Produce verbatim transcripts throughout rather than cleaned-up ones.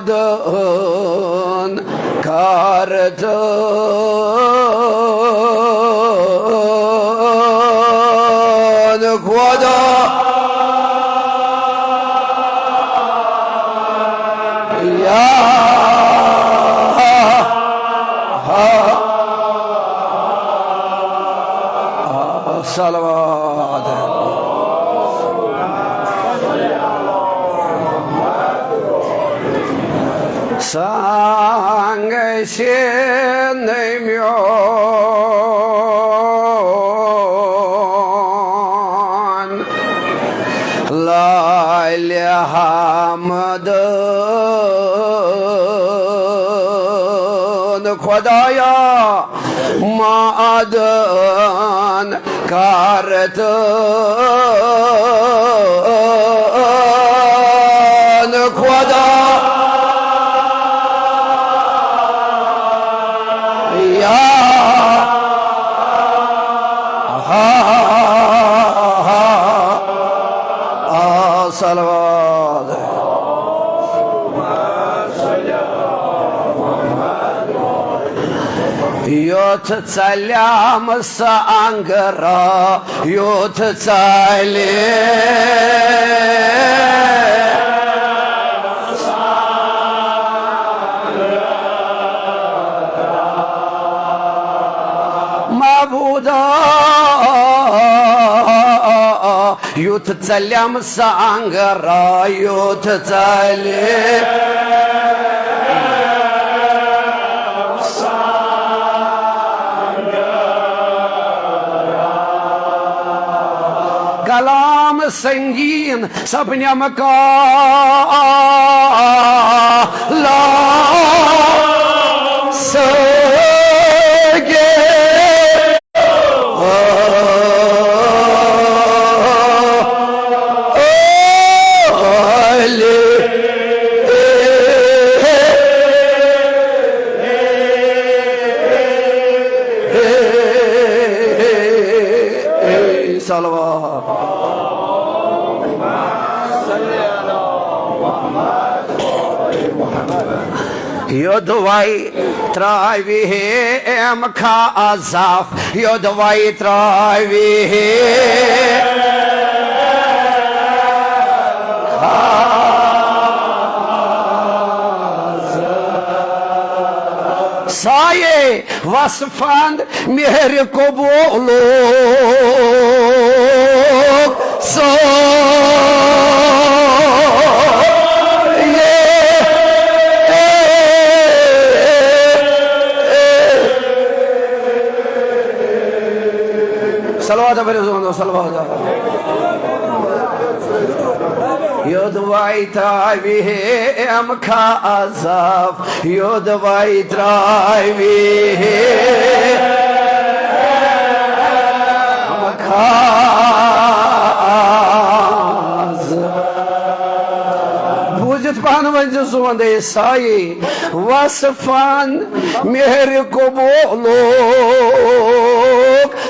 دن کرتن خدا یا صلوات۔ سنگ سین میون لالِ حمدن خدایا مدن کرتن خدا یا صلوات۔ یُتھ ژَلیمہٕ سۄ انگرا، یُتھ ژَلہِ معبودا۔ یُتھ ژَلیمہٕ سۄ انگرا، یُتھ ژَلہِ کلام سنگین سب نمکا لا سگے۔ صلوات۔ یوٚدوَے ترٛاوِ ہے اَمہِ خازف، یوٚدوَے ترٛاوِ ہے خازف۔ سایے وصفند مہر قبولوک سو۔ صلوات پٔرِو، زوندو صلوات۔ یوٚدوَے ترٛاوِ ہے اَمہِ خازف، یوٚدوَے ترٛاوِ ہے خاز۔ بوٗزِتھ پانہٕ ؤنۍ زِ زوندے سایہِ وصفن مہر قبولوک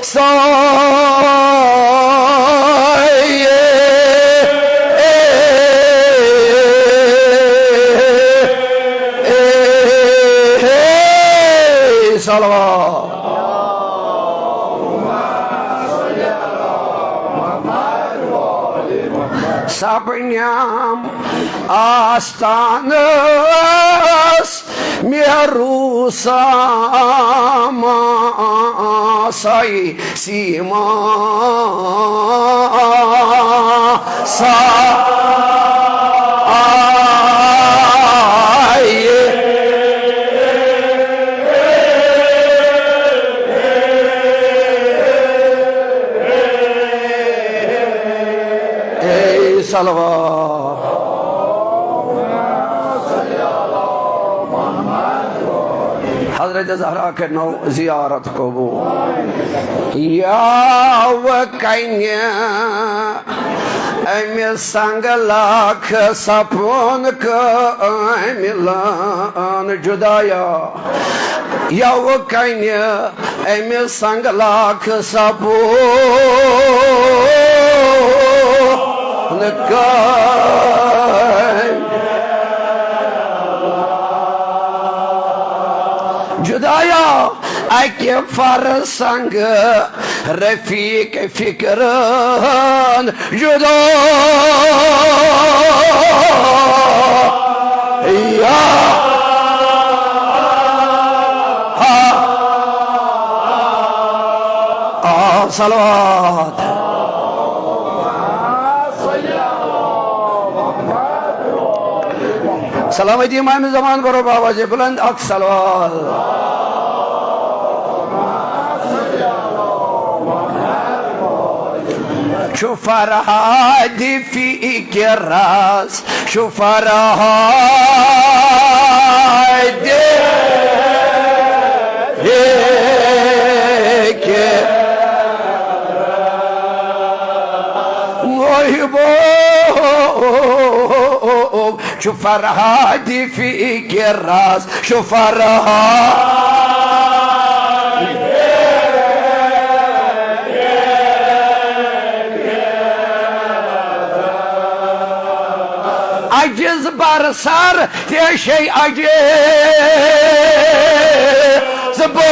سایے۔ صلوات۔ سپنم آستانس مہروسام سائی سیما سائی۔ اے صلوات۔ حضرت زہرا کٔرنو زیارت قبول۔ یاو کنہِ امہِ سنگ لکھ سپُن کٲملان جدایا۔ یاو کنہِ امہِ سنگ لکھ سپُن کٲملان جدایا اکہِ فرسنگ رفیق فکرن جدا۔ یا آ، صلوات۔ سلامتی امام زمان کرو بابا جی بلند اکھ صلوات۔ چھُ فرہاد فکرس، چھُ فرہاد فکر۔ محبوب چھُ فرہاد فکرس، چھُ فرہاد۔ عجز بر سر تیشے عجز بر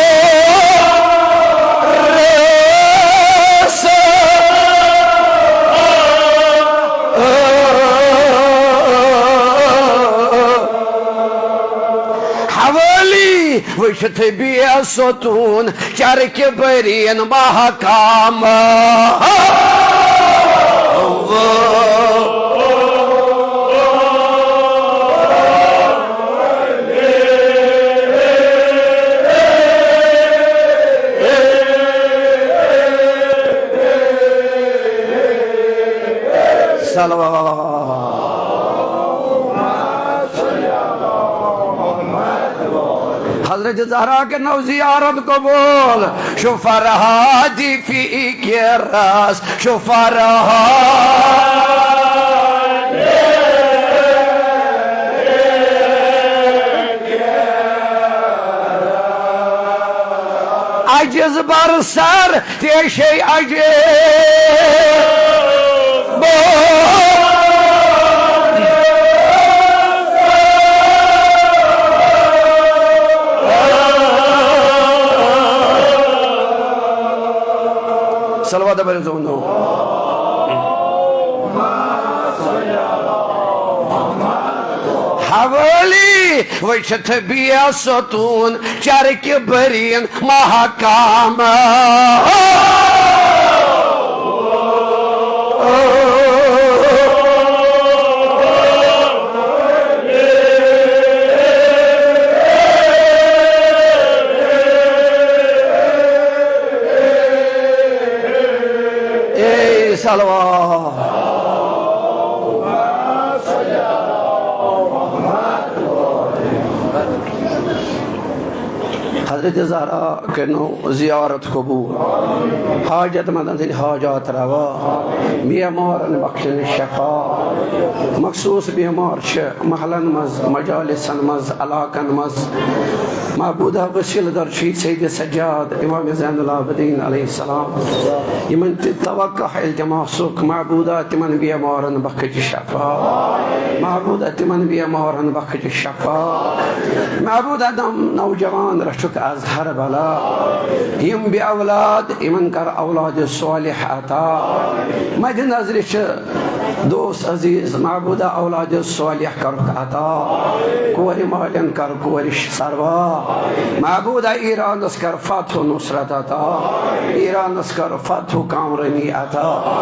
سر۔ حوالی وٕچھِتھ بے ستوٗن چرکہِ بٔریٖن محکم۔ صلوات۔ حضرت زہرا کہِ نو زیارت قبول، چھُ فرہاد فکرس، چھُ فرہاد۔ عجز بر سر تیشے عجز بر۔ صلوات بر زونو۔ حوالی وٕچھِتھ بے ستوٗن چرکہِ بٔریٖن محکم۔ اے صلوات۔ حضرت زہرا کٔرنو زیارت قبول، حاجت مندن ہٕنٛدۍ حاجات روا، بیمارن بخشن شفا۔ مخصوص بیمار چھِ محلن منٛز، مجالسن منٛز، علاقن منٛز۔ معبودہ وسیلہ در چھُے سید سجاد امام زین العابدین علیہ السلام، یِمن تہِ توقع التماسُک۔ معبودہ تِمن بیمارن بخش شفا۔ معبودہ تِمن بیمارن بخش شفا۔ معبودہ نم نوجوان رچھُکھ از ہر بلا۔ یِم بے اولاد، یِمن کر اولاد صالح عطا۔ مد نظرِ چھِ دوست عزیز، معبودہ اولاد صالح کرُکھ عطا۔ کورِ مالٮ۪ن کر کورِ سروا۔ معبودہ ایرانس کر فتح و نصرت عطا۔ ایرانس کر فتح و کامرٲنی عطا۔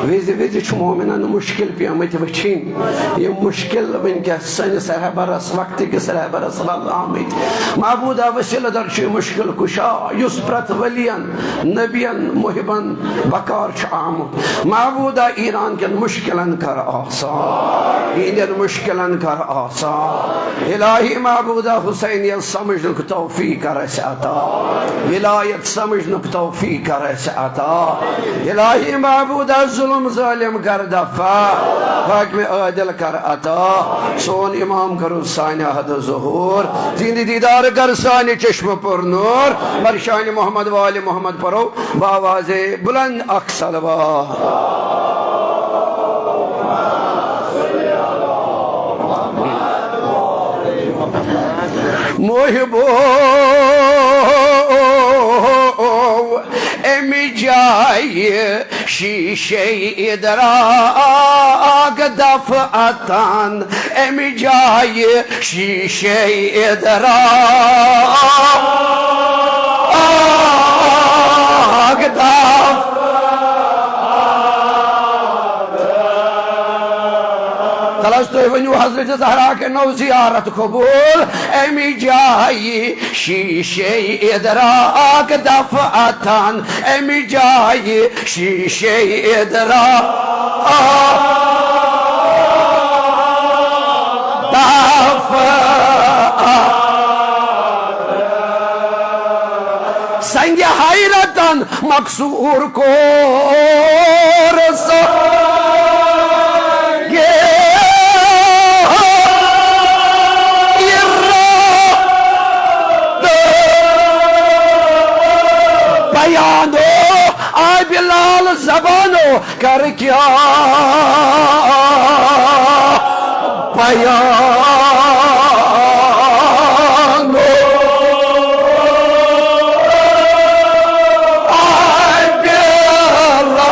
وِزِ وِزِ چھُ مومنن مشکل پیمٕتۍ وٕچھِنۍ۔ یِم مشکل وٕنکیٚس سٲنِس رہبرس، وقتہٕ کِس رہبرس رل آمٕتۍ۔ معبودہ وسیلہ در چھُ مشکل کشا، یُس پرٛٮ۪تھ ولین، نبین، محبن بکار چھُ آمُت۔ معبودہ ایران کٮ۪ن مشکلن کر آسان، یِہنٛدٮ۪ن مشکلن کر آسان۔ الہی معبودہ حسینیت سمجھنُک توفیق کر اسہِ عطا۔ ولایت سمجھنُک توفیق کر اسہِ عطا۔ الہی معبودہ ظلم ظالم کر دفع، حاکم عادل کر عطا۔ سون امام کرو سانہِ حد ظہور، تہنٛدِ دیدار کر سانہِ چشم پر نور۔ بر شان محمد وال محمد پرو بآواز بلند اکھ صلوات۔ محبو، اَمہِ جایہِ شیٖشے اِدراک دفعتن، اَمہِ جایہِ شیٖشے اِدراک دفعتن۔ تَلہٕ حظ تُہۍ ؤنِو، حضرت زہرا کَرنو زیارت قبول، اَمہِ جایہِ شیٖشے اِدراک دفعتن، اَمہِ جایہِ شیٖشے اِدراک دفعتن۔ سنگِ حیرتن مقصور کور سنگِ حیرت بیانو، آ بلال زبانو، کر کیا بیان۔ آے بلال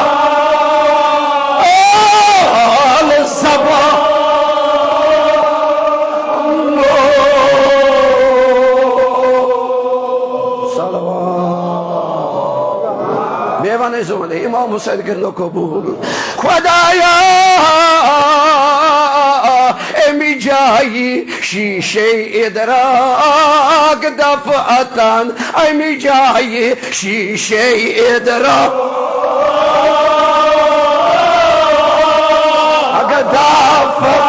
زبان۔ صلوات۔ بیٚیہِ وَنَے سُہ وَنَے، امام حسین کٔرِنو قبول۔ خدایا، اَمہِ جایہِ شیٖشے اِدراک دفعتن، اَمہِ جایہِ شیٖشے اِدراک دفعتن۔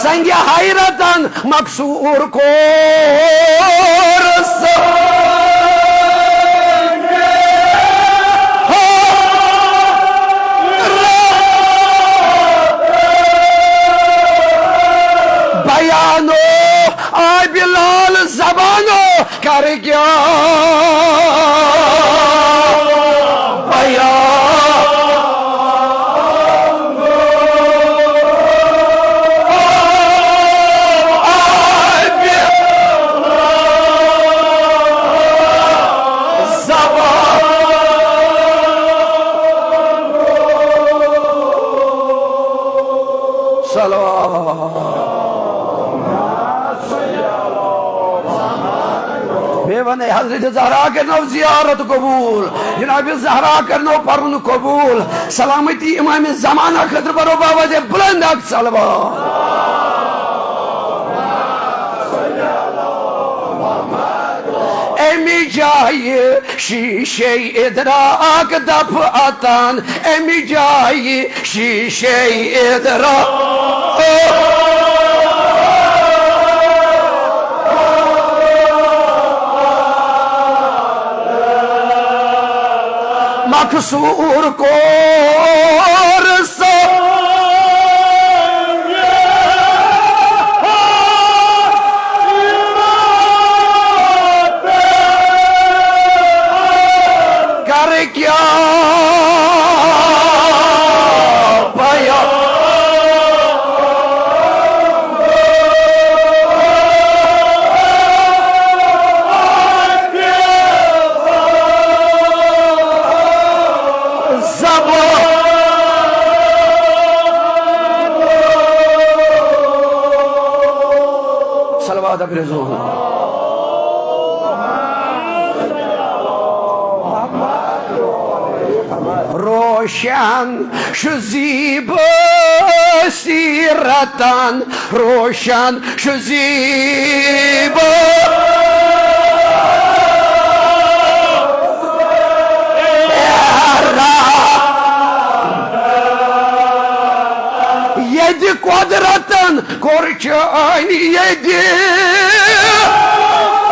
سنگِ حیرتن مقصور کور سنگِ حیرت بیانو، آ بلال زبانو، کر کیا بیان۔ صلوات۔ بیٚیہِ وَنَے، حضرت زہرا کَرنو زیارت قبول، جناب زہرا کَرنو پَرُن قبول۔ سلامتی امام زمانہ خٲطرٕ بَرو بابا زِ بُلند اکھ صلوات۔ اَمہِ جایہِ شیٖشے اِدراک دفعتن، اَمہِ جایہِ شیٖشے اِدراک مقصور کور سنگِ حیرت۔ کر کیا بیان۔ زبان۔ صلوات اکھ رسول۔ روشن چھُ زیٖبہٕ سیٖرتن، روشن چھُ زیٖبہٕ ییٚتہِ قۄدرتن کوٚر چٲنۍ ییٚتہِ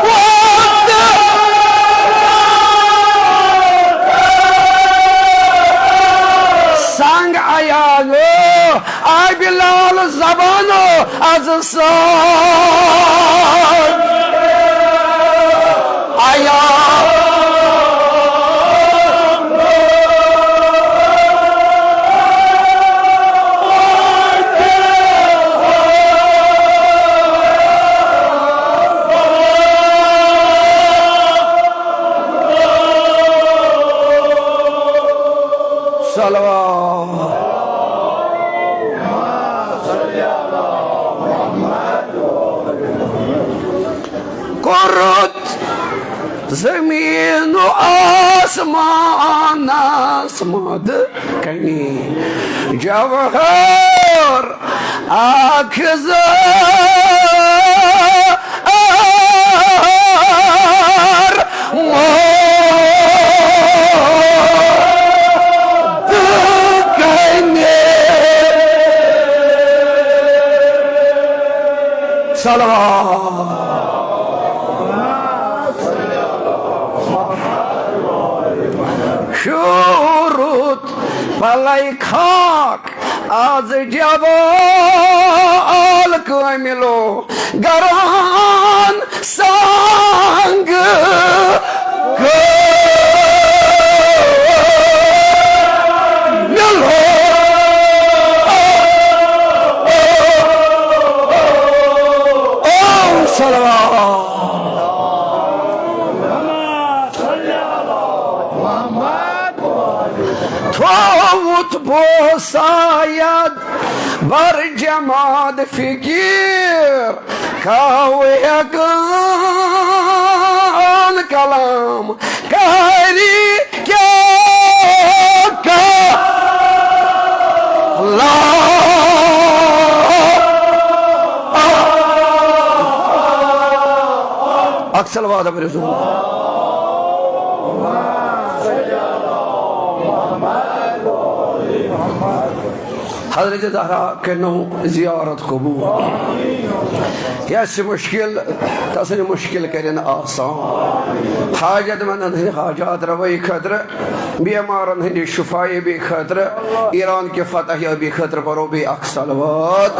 ووت۔ سنگ عیالو، آ بلال زبانو، از سنگ عیال۔ رُت زمین و آسمانس مد کنی جوہر اکھ زر مد کنی۔ صلوات۔ شروٗط پلے خاک از جبال کٲملو گران سنگ کٲملو۔ او صلوات۔ تھووُتھ بوسایت بر جماعت فقیر، کاوٕ ہٮ۪کان کلام کاری کیٛاہ کلام۔ اکھ صلوات پٔرِو۔ حضرت زہرا کٔرنو زیارت قبول۔ یس مشکل، تسن مشکل کرن آسان۔ حاجت مندن ہند حاجات روی خطر، بیمارن ہند شفا یابی خطر، ایران کہ فتح یابی خطر پرو بی اکھ صلوات۔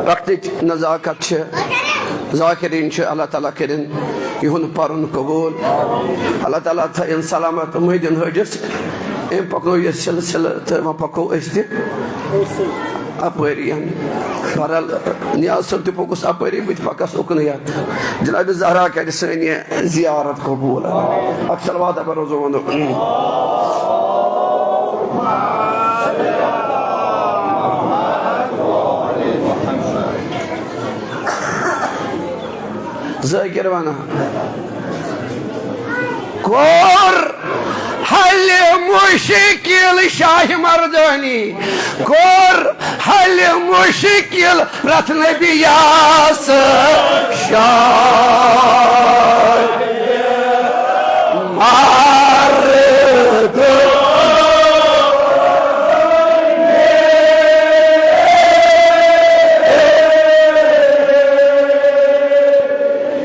وقتٕچ نزاکت چھِ، ذاکرین چھِ، اللہ تعالیٰ کٔرِن یِہُنٛد پرُن قبول۔ اللہ تعالیٰ تھٲیِن سلامت محی الدین حٲجِس۔ أمۍ پکنو یہِ سلسلہٕ تہٕ وۄنۍ پکو أسۍ تہِ اپٲری۔ بہرحال، نیاز صٲب تہِ پوٚکُس اپٲری، بہٕ تہِ پکس اُکنُے۔ جناب زہرا کرِ سٲنۍ یہِ زیارت قبول۔ اکھ صلوات اگر روزو ونو۔ ذٲکر ونان۔ کوٚر حل مشکل شاہ مردانی، کوٚر حل مشکل پرٛتھ نبیَس شاہ مرد۔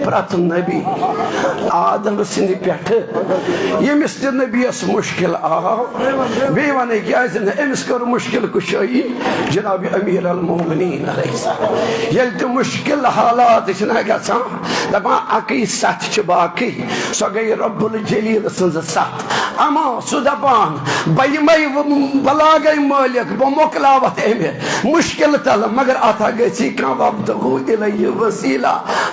پرٛتھ نبی آدم سٕنٛدِ پٮ۪ٹھٕ ییٚمِس تہِ نبیَس مُشکِل آو، بیٚیہِ وَنَے کیٛازِ نہٕ أمِس کٔر مُشکِل کُشٲیی جناب امیر المومنین علیہ السلام۔ ییٚلہِ تہِ مُشکِل حالات چھِنہ گژھان، دَپان اَکٕے سَتھ چھِ باقٕے، سۄ گٔے رب الجلیل سٕنٛز سَتھ۔ اما سُہ دَپان، بہٕ یِمَے، بہٕ لاگَے مٲلِک، بہٕ مۄکلاوَتھ أمۍ مُشکِل تَل، مگر اَتھ ہا گژھی کانٛہہ وَبتغوا الیہ وسیلہ۔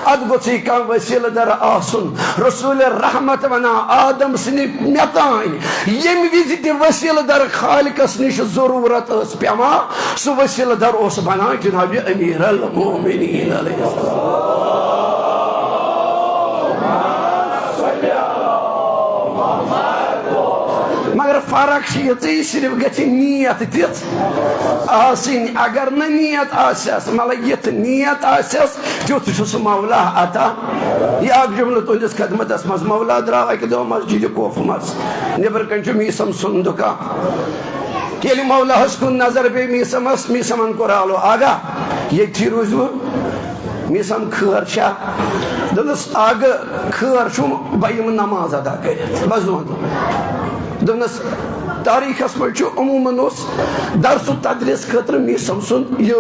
اتھ گوٚژھٕے کانٛہہ وسیلہٕ در آسُن۔ رسول رحمت ونان، آدم سٕنٛدِ مےٚ تام ییٚمہِ وِزِ تہِ وسیلہٕ در خالقس نِش ضروٗرت ٲس پٮ۪وان، سُہ وسیلہٕ در اوس بنان جناب امیر المومنین علیہ السلام۔ مگر فرق چھِ یِژٕے، صرف گژھِ نیت تِژھ آسٕنۍ۔ اگر نہٕ نیت آسٮ۪س، مطلب یِژھ نیت آسٮ۪س، تیُتھ چھُ سُہ مولا عطا۔ یہِ اکھ جملہٕ تُہنٛدِس خدمتس منٛز، مولا درٛاو اکہِ دۄہ مسجد کوفہٕ منٛز، نیبرٕ کنہِ چھُ میٖسم سُنٛد دُکان۔ ییٚلہِ مولاہس کُن نظر پیٚیہِ میٖسمس، میٖسمن کوٚر آلو، آغا، ییٚتھی روٗزِوٕ؟ میٖسم خٲر چھا؟ دوٚپنس، آغا، خٲر چھُم، بہٕ یِمہٕ نماز ادا کٔرِتھ۔ بس دُعا۔ دوٚپنس، تاریخس منٛز چھُ عموماً اوس درس و تدریس خٲطرٕ میٖسم سُنٛد یہِ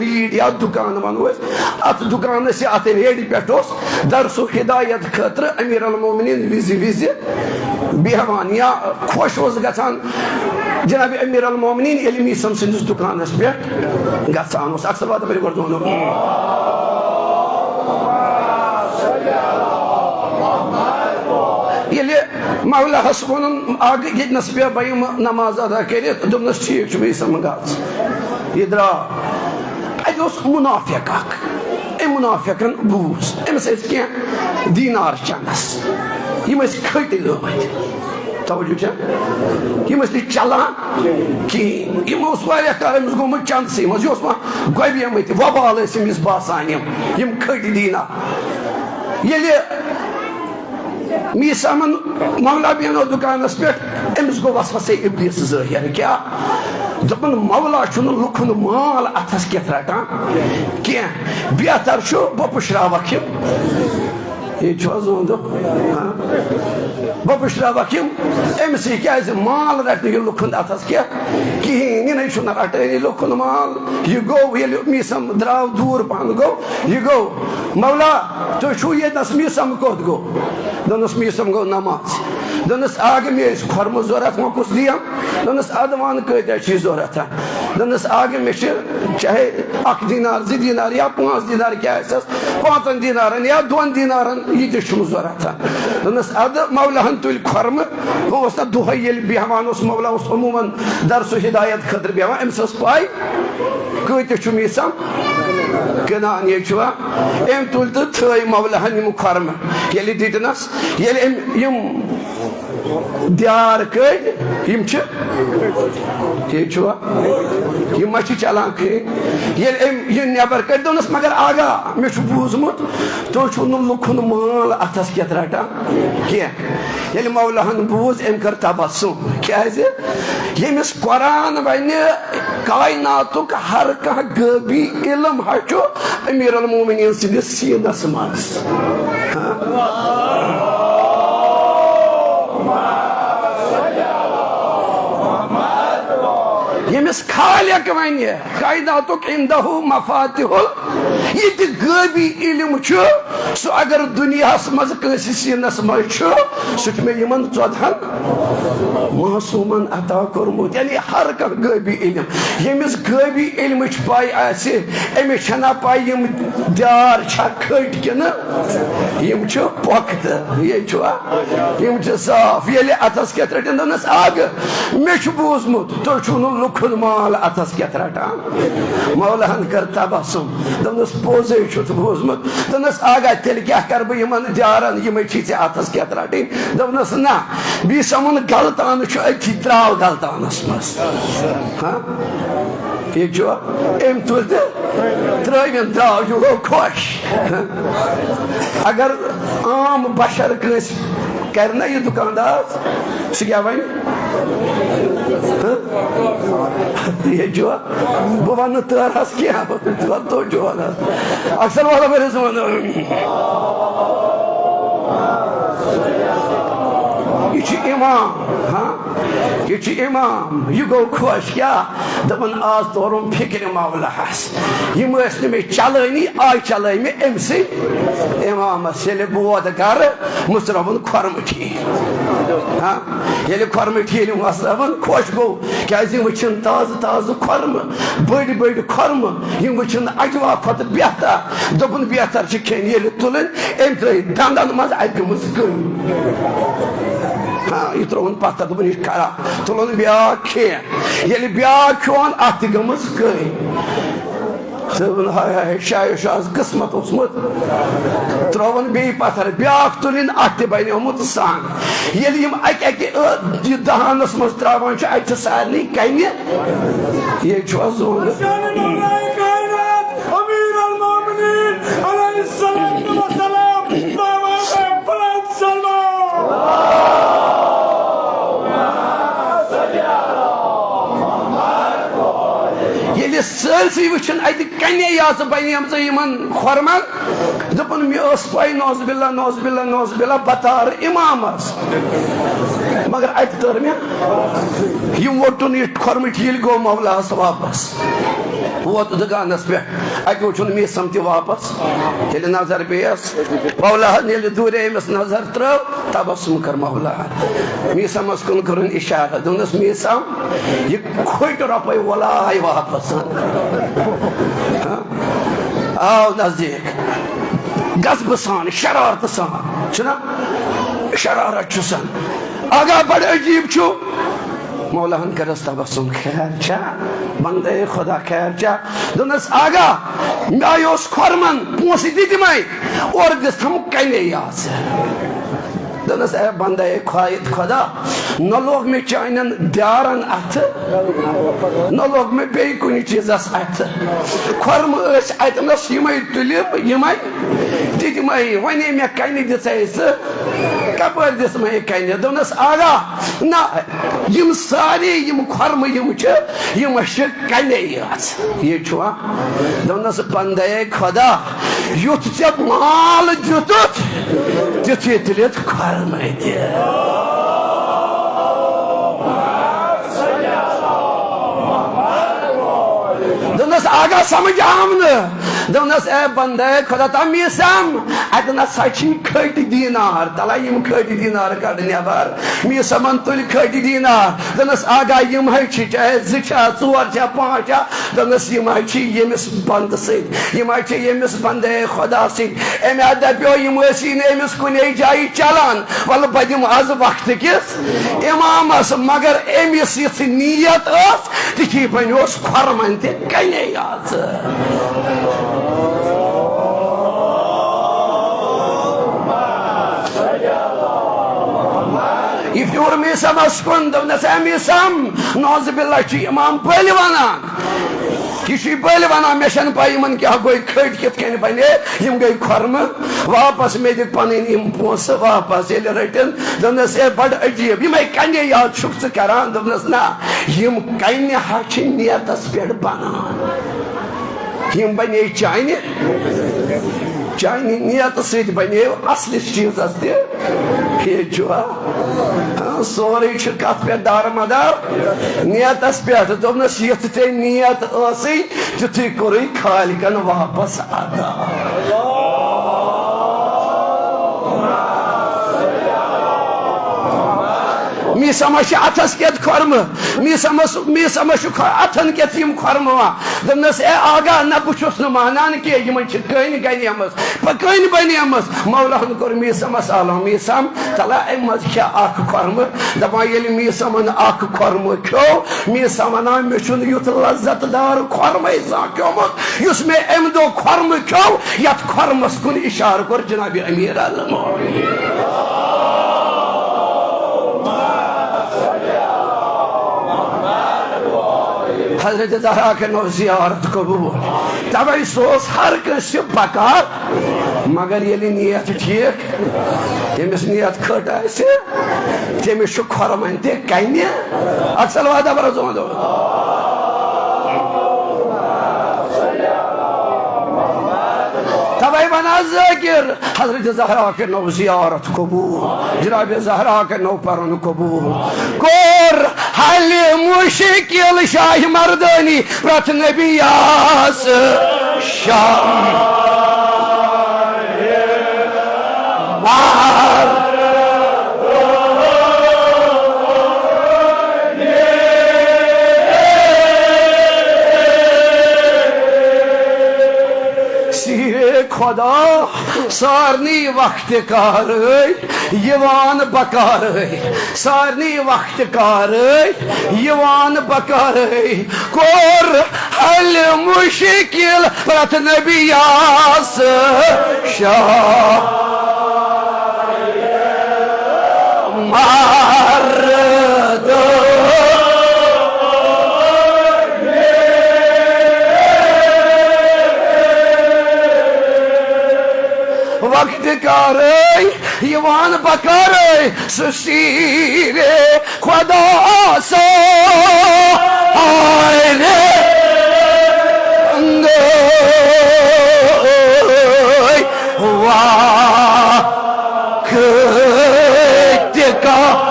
ریٖڈ یا دُکان ونو أسۍ، اتھ دُکانس یا اتھ ریڈِ پٮ۪ٹھ اوس درس و ہدایت خٲطرٕ امیر المومنین وِزِ وِزِ بیہوان یا خۄش اوس گژھان جناب امیر المومنین ییٚلہِ میٖسم سٕنٛدِس دُکانس پٮ۪ٹھ گژھان اوس۔ اکثر واتان پٔرِو گۄڈٕ دۄن۔ ییٚلہِ مولاہس ووٚنُن، اکھ ییٚتنس بیٚہہ بہٕ یِمہٕ نماز ادا کٔرِتھ، دوٚپنس، ٹھیٖک چھُ، میٖسم گژھ۔ یہِ درٛاو۔ اَتہِ اوس مُنافِق اَکھ۔ أمۍ مُنافِقن بوٗز، أمِس ٲسۍ کینٛہہ دیٖنار چَندَس۔ یِم ٲسۍ کھٔٹۍ گٲمٕتۍ۔ توجہ چھا؟ یِم ٲسۍ نہٕ چَلان کِہیٖنۍ۔ یِم اوس واریاہ کال أمِس گوٚمُت چَندسٕے منٛز۔ یہِ اوس وۄنۍ گۄبیمٕتۍ، وۄبال ٲسۍ أمِس باسان یِم، یِم کھٔٹۍ دیٖنار۔ ییٚلہِ میٖسامن مولا بیٚہنو دُکانس پٮ۪ٹھ، أمِس گوٚو وسوسے ابلیس ظٲہِر۔ کیٛاہ؟ دوٚپُن، مولا چھُنہٕ لُکن مال اتھس کٮ۪تھ رٹان کینٛہہ، بہتر چھُ بہٕ پُشراوکھ یِم۔ ییٚتہِ چھُ حظ ووٚن دۄہ، ہاں؟ بہٕ پُشراوکھ یِم أمِسٕے، کیٛازِ مال رٹہِ نہٕ یہِ لُکن اتھس کٮ۪تھ کِہیٖنۍ، یہِ نَے چھُنہٕ رٹٲنی لُکن مال۔ یہِ گوٚو، ییٚلہِ میٖسم درٛاو دوٗر پہن گوٚو، یہِ گوٚو، مولا، تُہۍ چھُو ییٚتنَس، میٖسم کوٚت گوٚو؟ دوٚپنَس، میٖسم گوٚو نماز۔ دوٚپنَس، اَکھ مےٚ ٲسۍ خۄرمہٕ ضوٚرَتھ، وۄنۍ کُس دِیَم؟ دوٚپنَس، اَدٕ وَن کۭتیٛاہ چھی ضوٚرَتھ؟ دوٚپنَس، اَکھ مےٚ چھِ چاہے اَکھ دینار، زٕ دینار یا پانٛژھ دینار کیٛاہ آسٮ۪س، پانٛژَن دینارَن یا دۄن دینارَن، یہِ تہِ چھُم ضوٚرَتھ۔ دوٚپنَس، اَدٕ مولاہَن تُلۍ خۄرمہٕ، وۄنۍ اوس نہ دۄہَے ییٚلہِ بیٚہوان اوس، مولا اوس عموٗماً درس و ہدایت خٲطرٕ بیٚہوان، أمِس ٲس پَے کۭتِس چھُ میٖسم کٕنان۔ ییٚتہِ چھُوا؟ أمۍ تُلۍ تہٕ تھٲے مولاہن یِم خۄرمہٕ۔ ییٚلہِ دِتنس، ییٚلہِ أمۍ یِم دیار کٔڑۍ، یِم چھِ، ییٚتہِ چھُوا؟ یِم ما چھِ چلان کھیٚنۍ؟ ییٚلہِ أمۍ یہِ نٮ۪بر کٔڑۍ، دوٚپنس، مگر آغا، مےٚ چھُ بوٗزمُت، تُہۍ چھُو نہٕ لُکن مال اتھس کٮ۪تھ رٹان کینٛہہ۔ ییٚلہِ مولاہن بوٗز، أمۍ کٔر تبسم۔ کیٛازِ؟ ییٚمِس قرآن ونہِ، کائناتُک ہر کانٛہہ غٲبی علم ہا چھُ امیر المومنین سٕنٛدِس سینس منٛز۔ ہاں؟ ییٚمِس خالق ونہِ، کائناتُک عندہ مفاتیح ال-، یہِ تہِ غٲبی علم چھُ، سُہ اگر دُنیاہس منٛز کٲنٛسہِ سینس منٛز چھُ، سُہ چھُ مےٚ یِمن ژۄدہن معصومن عطا کوٚرمُت۔ یعنی ہر کانٛہہ غٲبی علم، ییٚمِس غٲبی علمٕچ پاے آسہِ، أمِس چھنہ پاے یِم دیار چھا کھٔٹۍ کِنہٕ یِم چھِ پۄختہٕ۔ یہِ چھُوا؟ یِم چھِ صاف۔ ییٚلہِ اتھس کٮ۪تھ رٔٹِن، دوٚپنس، اکھ، مےٚ چھُ بوٗزمُت، تُہۍ چھِو نہٕ لُکن مال اتھس کٮ۪تھ رٹان۔ مولاہن کٔر تبسم، دوٚپنس، پوٚزے چھُتھ بوٗزمُت۔ دوٚپنس، آغا، تیٚلہِ کیٛاہ کرٕ بہٕ یِمن دیارن، یِمے چھِ ژےٚ اتھس کٮ۪تھ رٹٕنۍ؟ دوٚپنس، نہ، بیٚیہِ سمُن گلتان چھُ أتھی، تراو گلتانس منٛز۔ ہاں؟ ییٚتہِ چھُ أمۍ تُلۍ تہٕ ترٲوِن، درٛاو، یہِ گوٚو خۄش۔ ہاں؟ اگر عام بشر کٲنٛسہِ کرِ نہ یہِ دُکاندار، سُہ کیٛاہ وَنہِ؟ ہہ؟ ییٚتہِ چھُوا؟ بہٕ وَنہٕ نہٕ تٲرہَس کینٛہہ، بہٕ وَنہٕ توتہِ چھُوا نہ۔ اکثر وَلہٕ بٔرِس وَنہٕ۔ یہِ چھُ اِمام، ہاں؟ یہِ چھُ اِمام، یہِ گوٚو خۄش۔ کیٛاہ؟ دوٚپُن، آز تورُم فِکرِ مولاہَس۔ یِم ٲسۍ نہٕ مےٚ چلٲنی، آے چلٲے مےٚ أمۍ سٕے اِمامَس۔ ییٚلہِ بہٕ ووت گَرٕ، مُژراوُن خۄرمہٕ ٹھیٖک۔ ہاں، ییٚلہِ خۄرمہٕ ٹھیٖک مۄژراوُن، خۄش گوٚو، کیٛازِ یِم وٕچھِن تازٕ تازٕ خۄرمہٕ، بٔڑۍ بٔڑۍ خۄرمہٕ، یِم وٕچھِن اجوا کھۄتہٕ بہتر۔ دوٚپُن، بہتر چھِ کھیٚنۍ۔ ییٚلہِ تُلٕنۍ، أمۍ ترٛٲے دَنٛدَن منٛز اَتہِ گٔمٕژ کٔنۍ۔ ہاں، یہِ ترٛووُن پَتھر، دوٚپُن، یہِ چھُ خراب۔ تُلُن بیٛاکھ کھیٚن۔ ییٚلہِ بیٛاکھ کھیوٚن، اَتھ تہِ گٔمٕژ کٔنۍ۔ دوٚپُن، ہاے ہاے، شاید چھُ آز قٕسمت اوسمُت۔ ترٛووُن بیٚیہِ پَتھر، بیٛاکھ تُلِن، اَتھ تہِ بَنیومُت سَنگ۔ ییٚلہِ یِم اَکہِ اَکہِ، ٲ، یہِ دَہانَس منٛز ترٛاوان چھِ، اَتہِ چھِ سارنٕے کَنہِ۔ ییٚتہِ چھُ آز زوٗن۔ امیر المومنین علیہ الصلوۃ والسلام، بابا بلند سلام۔ ییٚلہِ سٲرسٕے وٕچھن اَتہِ کَنے یٲژ بَنیمژٕ یِمن خۄرمن، دوٚپُن، مےٚ ٲس پَے، نعوذ باللہ، نعوذ باللہ، نعوذ باللہ، بہٕ تارٕ اِمامس۔ مگر اَتہِ تٔر مےٚ، یِم ووٚٹُن یہِ خۄرمہٕ ٹھیٖل، گوٚو مولاہس واپس۔ ووت دُکانس پٮ۪ٹھ، اَتہِ وُچھُن میٖسم تہِ واپس۔ ییٚلہِ نظر پیٚیس، مولاہن ییٚلہِ دوٗرے أمِس نظر ترٲو، تبسم کٔر مولاہن۔ میٖسمس کُن کوٚرُن اِشارٕ، دوٚپنس، میٖسم، یہِ کھٔٹۍ رۄپے وۄلہٕ آے واپس۔ ہاں؟ آو نزدیٖک، غضبہٕ سان، شرارتہٕ سان، چھُنہ؟ شرارت چھُسن۔ آغا، بڑٕ عجیٖب چھُ۔ مولاہن کٔرٕس تبسم، خیر چھا؟ بندے خدا خیر چھا؟ دوٚپنس، آغا، مےٚ اوس کھۄرمن پونٛسہٕ دِتمَے، اورٕ دِژ تھم کنے یٲژ۔ دوٚپنس، اے بندے خۄ-، خدا، نہ لوگ مےٚ چانٮ۪ن دیارن اتھٕ، نہ لوگ مےٚ بیٚیہِ کُنہِ چیٖزس اتھٕ۔ کھۄرمہٕ ٲسۍ اتنس یِمے تُلِم، یِمے دِتمَے، ونے مےٚ کنے دِژے ژٕ، کپٲرۍ دِژمَے کنے؟ دوٚپنس، آغا، نہ، یِم سارے یِم کھۄرمہٕ یِم چھِ، یِم چھِ کنے یٲژ۔ یہِ چھُوا؟ دوٚپنس، بندے خدا، یُتھ ژےٚ مال دیُتُتھ، تیُتھُے تُلِتھ کھۄرمہٕ تہِ۔ دوٚپنس، آغا، سمجھ آو نہٕ؟ دوٚپنس، اے بندے خدا، تم میٖسم، اتہِ نسا چھِ کھٔٹۍ دینار، تلا یِم کھٔٹۍ دینار کڑ نٮ۪بر۔ میٖسمن تُلۍ کھٔٹۍ دینار۔ دوٚپنس، آغا، یِم ہے چھِ، چاہے زٕ چھا، ژور چھا، پانٛژھ چھا، دوٚپنس، یِم ہے چھِ ییٚمِس بندٕ سۭتۍ، یِم ہے چھِ ییٚمِس بندے خدا سۭتۍ۔ أمۍ ہا دپیو، یِم ٲسی نہٕ أمِس کُنے جایہِ چلان، ولہٕ بہٕ دِمہٕ از وقتہٕ کِس امامس، مگر أمِس یِژھ نیت ٲس، تِتھی بنیوس کھۄرمن تہِ کنے یٲژ۔ یہِ پھیوٗر میٖسمس کُن، دوٚپنس، اے میٖسم، نعوذ باللہ، چھُ امام بٔلۍ ونان۔ یہِ چھُ بٔلۍ ونان، مےٚ چھَنہٕ پَے یِمن کیٛاہ گوٚو، کھٔٹۍ کِتھ کٔنۍ بنے، یِم گٔے کھۄرمہٕ۔ واپس مےٚ دِکھ پنٕنۍ یِم پونٛسہٕ واپس۔ ییٚلہِ رٔٹِن، دوٚپنس، ہے، بڑٕ عجیٖب، یِمے کنے یٲژ چھُکھ ژٕ کران؟ دوٚپنس، نہ، یِم کنے ہا چھِ نیتس پٮ۪ٹھ بنان۔ یِم بنے چانہِ، چانہِ نیتہٕ سۭتۍ بنے اصلِس چیٖزس تہِ۔ ٹھیٖک چھُوا؟ ہاں، سورُے چھُ کتھ پٮ۪ٹھ دارمدار؟ نیتس پٮ۪ٹھ۔ دوٚپنس، یِتھ ژےٚ نیت ٲسٕے، تیُتھُے کوٚرُے خالقن واپس عطا۔ میٖسمس چھِ اتھس کٮ۪تھ کھۄرمہٕ، میٖسمس، میٖسمس چھُ کھۄ-، اتھن کٮ۪تھ یِم کھۄرمہٕ وا۔ دوٚپنس، اے آغا، نہ، بہٕ چھُس نہٕ مانان کینٛہہ، یِمن چھِ کٔنۍ گنیمٕژ، پہ-، کٔنۍ بنیمٕژ۔ مولاہن کوٚر میٖسمس عالم، میٖسم، تلا اَمہِ منٛز کھےٚ اکھ کھۄرمہٕ۔ دپان، ییٚلہِ میٖسمن اکھ کھۄرمہٕ کھیوٚو، میٖسم ونان، مےٚ چھُنہٕ یُتھ لذت دار کھۄرمَے زانٛہہ کھیوٚمُت، یُس مےٚ اَمہِ دۄہ کھۄرمہٕ کھیوٚو، یتھ کھۄرمس کُن اشارٕ کوٚر جناب امیر المومنین۔ حضرت زہرا کٔرنو زیارت قبول۔ توے سُہ اوس ہر کٲنٛسہِ بکار، مگر ییٚلہِ نیت ٹھیک، ییٚمِس نیت کھٔٹ آسہِ، تٔمِس چھُ کھۄرمن تہِ کنہِ۔ اکھ صلوات برس دِوان دِوان۔ توے ونان ذٲکر، حضرت زہرا کٔرنو زیارت قبول، جناب زہرا کٔرنو پرُن قبول۔ کوٚر حل مشکل شاہ مردانی پرٛتھ نبیَس شاہ مار۔ سیرِ خدا سارنٕے وقتہٕ کارٕے یِوان بکارٕے، سارنٕے وقتہٕ کارٕے یِوان بکارٕے۔ کوٚر حل مشکل پرٛتھ نبیَس شاہ مردو۔ وقتہٕ کارٕے یِوان بکارٕے، سُہ سیرِ خدا سارے وقتہٕ کارٕے۔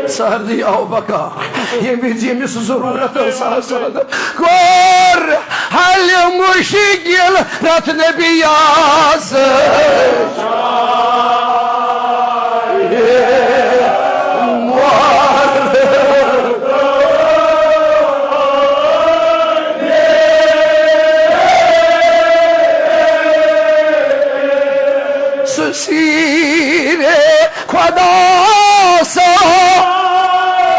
سردی آو بکار، ییٚمہِ وِزِ ییٚمِس ضروٗرت ٲس آسان، کوٚر حل مشکل پرٛتھ نبیَس۔ خدا سا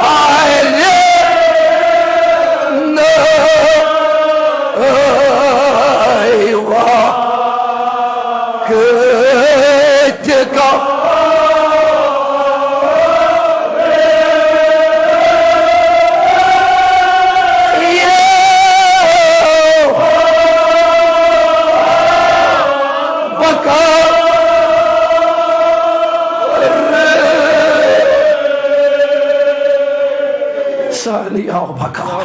آرے نہ وا کتھ کا بکا۔ سارنٕے آو بکار۔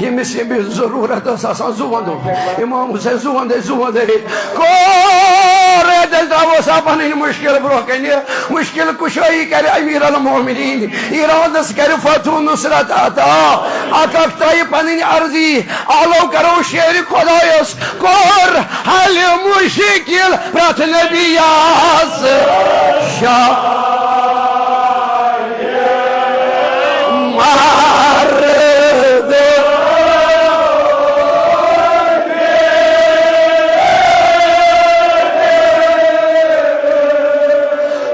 ییٚمِس ییٚمِس ضروٗرت ٲس آسان، زُوَندو۔ امام حسین زُوَندے، زُوَندے۔ کوٚر تیٚلہِ ترٛاوو سا پنٕنۍ مُشکِل برونٛہہ کنہِ۔ مُشکِل کُشٲیی کرِ امیر المومنین۔ ایرانس کرِ فتح نصرت عطا۔ اکھ اکھ ترٛایہِ پنٕنۍ عرضی۔ آلو کرو شعرِ خدایس۔ کوٚر حل مشکل پرٛتھ نبیَس شاہ مرد۔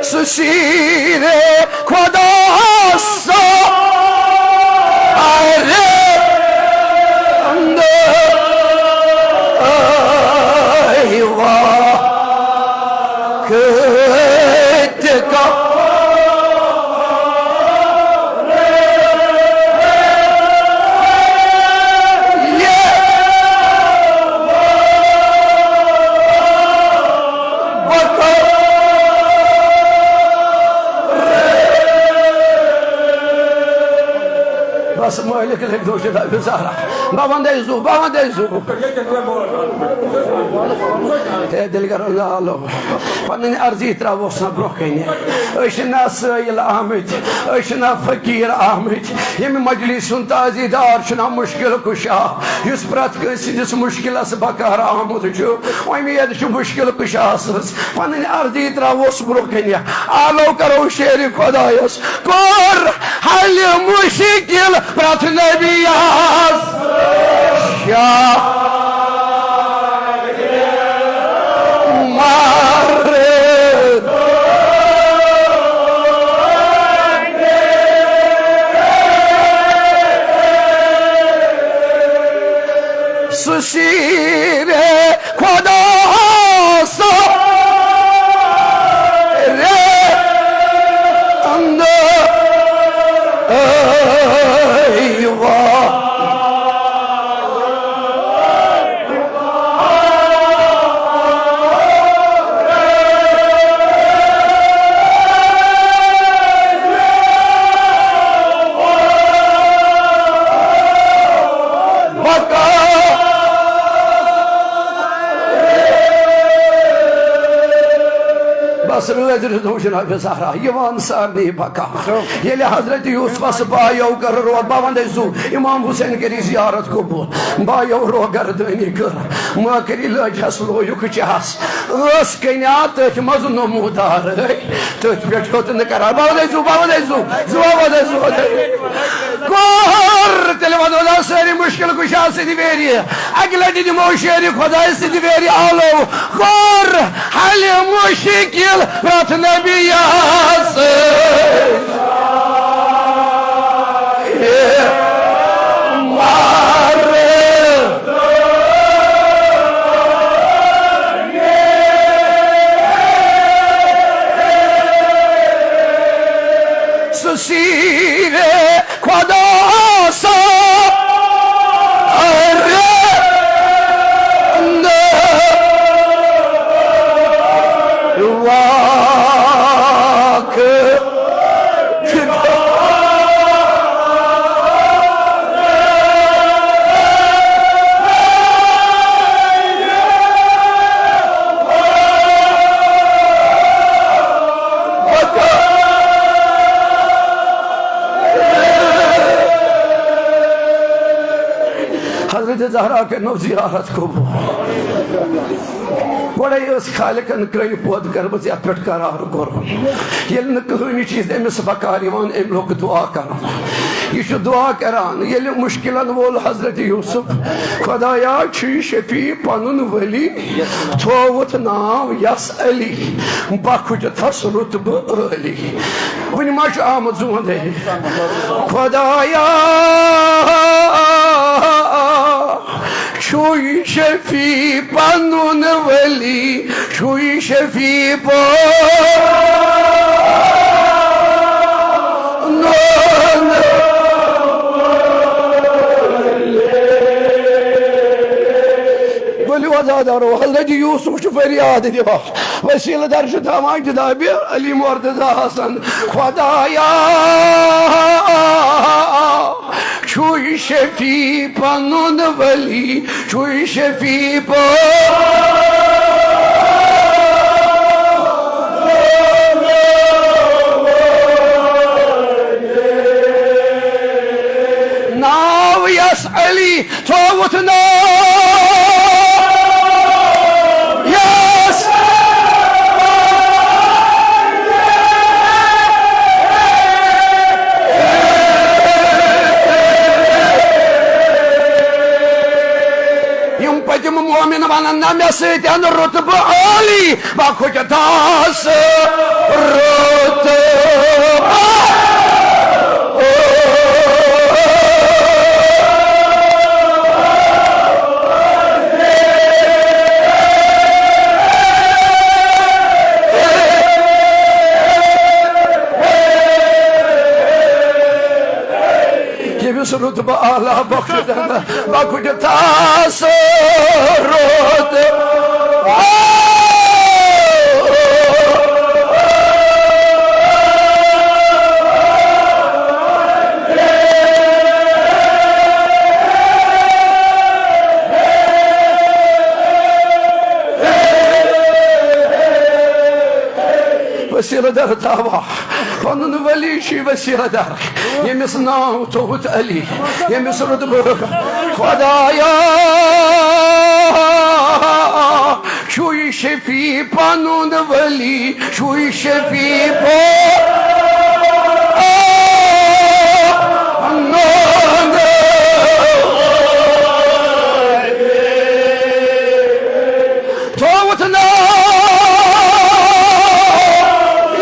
سُہ سیٖرِ خدا سا ارے اندر وا کتھ کا۔ بس مٲلِک لٔگۍ دوشہِ دَبہِ زارا۔ بہٕ وَندَے زُو، بہٕ وَندَے زُو۔ ہے دِلگَرو زالو۔ پَنٕنۍ عرضی ترٛاووس نہ برونٛہہ کَنہِ۔ أسۍ چھِ نہ سٲیِل آمٕتۍ، أسۍ چھِ نہ فقیٖر آمٕتۍ۔ ییٚمہِ مجلس ہُنٛد تعزی دار چھُ نہ مُشکِل کُشا، یُس پرٛٮ۪تھ کٲنٛسہِ ہٕنٛدِس مُشکِلَس بکار آمُت چھُ۔ اُمید چھُ مُشکِل کُشا سٕنٛز۔ پنٕنۍ عرضی ترٛاووس برونٛہہ کنہِ۔ آلو کرو شعرِ خدایس۔ کوٚر حل مشکل پرٛٮ۪تھ نبیَس شاہ مرد۔ سُہ سیٖرِ خدا سا رے اندر وا۔ بس رٲزۍ رٲزۍ جناب زہرا یِوان سارنٕے بکا۔ ییٚلہِ حضرت یوسفس بایو کٔر روزٕ، بہٕ ونہٕ تۄہہِ زُو، امام حسین کٔرِو زیارت قبول۔ بایو روزٕ گردٲنی کٔر، مٲکٕری لٲجہس لویُک چہس۔ ٲس کنیا تٔتھۍ منٛز نمودار، تٔتھۍ پٮ۪ٹھ ہیوٚت نہٕ قرار۔ بہٕ وَنَے زُو، بہٕ وَنَے زُو، زُو، بہٕ وَنَے زُو۔ کوٚر تیٚلہِ وَنو نا سٲری مُشکِل کُشا سٕنٛدِ ویریہِ۔ اَکہِ لَٹہِ دِمو شیرِ خۄدایہِ سٕنٛدِ ویریہِ آلو۔ کوٚر حل مُشکِل پرٛٮ۪تھ نبیَس۔ مار۔ سُہ سیٖرِ خۄدا سا۔ ارے نہ واقعہٕ۔ حضرت زہرا کٔرنو زیارت قبول۔ گۄڈَے ٲس خالقن کٔنۍ پٲدٕ کٔرمٕژ، یَتھ پٮ۪ٹھ قرار کوٚرُن۔ ییٚلہِ نہٕ کٕہٕنۍ چیٖز أمِس بکار یِوان، أمۍ لوٚگ دُعا کَرُن۔ یہِ چھُ دُعا کران، ییٚلہِ مُشکِلن وول حضرت یوسف، خۄدایا، چھُے شفیع پنُن ولی، تھووُتھ ناو یس علی، بخُٹہِ تھس رُتبہٕ عٲلی۔ وُنہِ ما چھُ آمُت زوندے؟ خۄدایا، چھُے شفیع پنُن ولی، چھُے شفیع پنُن۔ ؤلِو عزادارو، حضرت یوسف چھُ فریاد دِوان۔ وسیلہٕ در چھُ تھاوان جناب علی مرتضی حسن۔ خۄدایا، چھُے شفیع پنُن ولی، چھُے شفیع پنُن۔ ناو یس علی تھووُتھ ناو یس۔ یِم پٔتِم مومن ونن نا مےٚ سۭتۍ رُتبہٕ عٲلی، بہٕ کھوٚتہٕ داس رُتبہٕ۔ ییٚمِس رُتبہٕ اعلیٰ بخشن، بخشن تس رُتبہٕ۔ وسیلہٕ در تھاوان۔ پنُن ولی چھُے وسیلہٕ در، ییٚمِس ناو تھوٚوُتھ علی، ییٚمِس رُتبہٕ۔ خۄدایا، چھُے شفیع پنُن ولی، چھُے شفیع پنُن۔ تھووُتھ ناو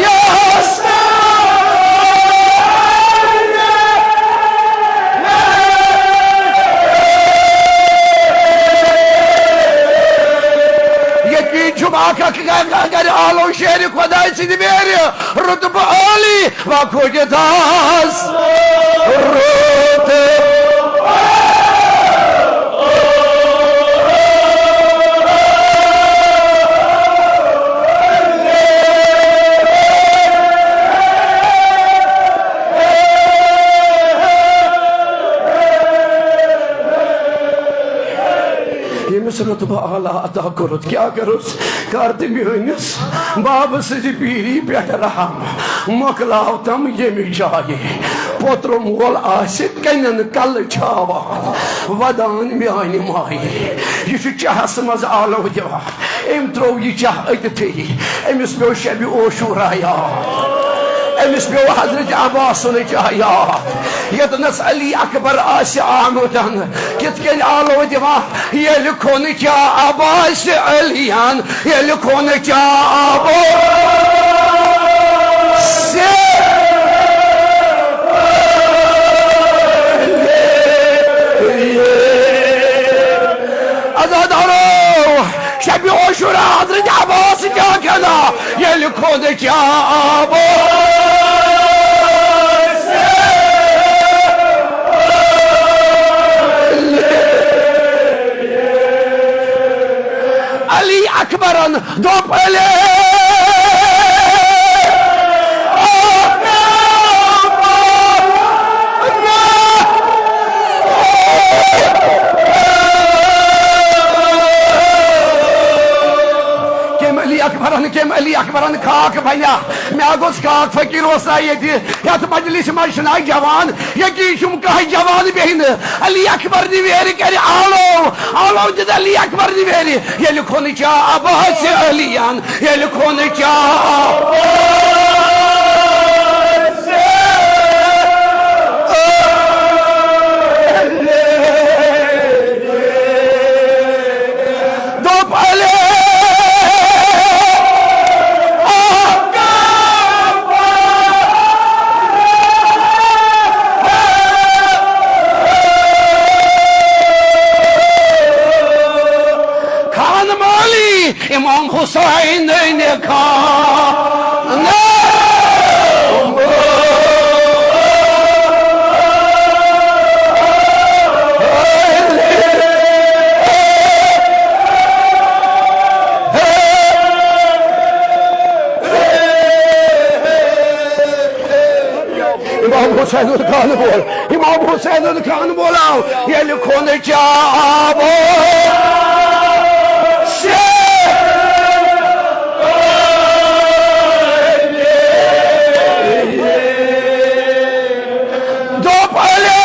یس۔ یقین چھُم اکھ اکھ گرِ آلو شیرِ خۄداے سٕنٛدِ ویرِ رُتبہٕ عٲلی۔ وۄنۍ کھوٚت یہِ داس روٗد۔ ییٚمِس رُتبہٕ اعلیٰ عطا کوٚرُتھ، کیٛاہ کٔرٕس؟ کر تہٕ میٲنِس بابہٕ سٕنٛزِ پیٖری پٮ۪ٹھ رحم، مۄکلاو تم ییٚمہِ جایہِ پوترٕ مول آسہِ کنٮ۪ن کلہٕ چھاوان، ودان میانہِ مایہِ۔ یہِ چھُ چاہس منٛز آلو دِوان، أمۍ ترٛوو یہِ چاہ أتتھٕے، أمِس پیوٚو شبِ عاشورا یاد، أمِس پیوٚو حضرت عباس سُنٛد چاہ یاد، ییٚتنس علی اکبر آسہِ آمُت۔ کِتھ کٔنۍ آلو دِوان؟ ییٚلہِ کھوٚن چاہ عباسِ علیان، ییٚلہِ کھوٚن چاہ عباسِ۔ عزادارو، شبِ عاشورا حضرت عباس کیٛاہ کھٮ۪نا؟ ییٚلہِ کھوٚن چاہ عباس۔ علی اکبرن دوٚپ علی۔ کٔمۍ علی اکبرن، کٔمۍ علی اکبرن خاک بنیا؟ مےٚ گوٚژھ خاک فقیٖر اوس نہ ییٚتہِ۔ یتھ مجلس منٛز چھِنہٕ اکھ جوان، ییٚتی چھُم کانٛہہ جوان بیٚہنہٕ۔ علی اکبر نہِ ویرِ کرِ آلو، آلو دِتھ علی اکبر نہِ ویرِ۔ ییٚلہِ کھوٚن چاہ عباسِ علیان، ییٚلہِ کھوٚن چاہ عباسِ۔ خانہ۔ امام حسین خان بول، امام حسین خان بولاو، ییٚلہِ کھوٚن چاو۔ دوٚپ علی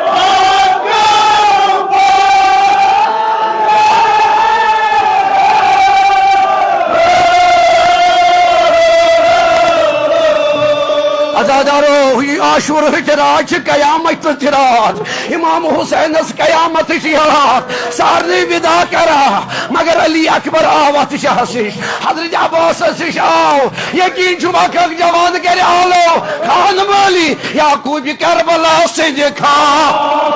اکبر۔ عزادارو، یہِ عاشورہٕچ راتھ چھِ قیامت تہٕ راتھ۔ امام حسینس قیامتٕچ یاد، سارنٕے وِدا کران، مگر علی اکبر آو اتھ شہس نِش، حضرت عباسس نِش آو۔ یقین چھُ، اکھ اکھ جوان کرِ آلو خان مٲلی یعقوب کربلا سٕنٛدِ خان۔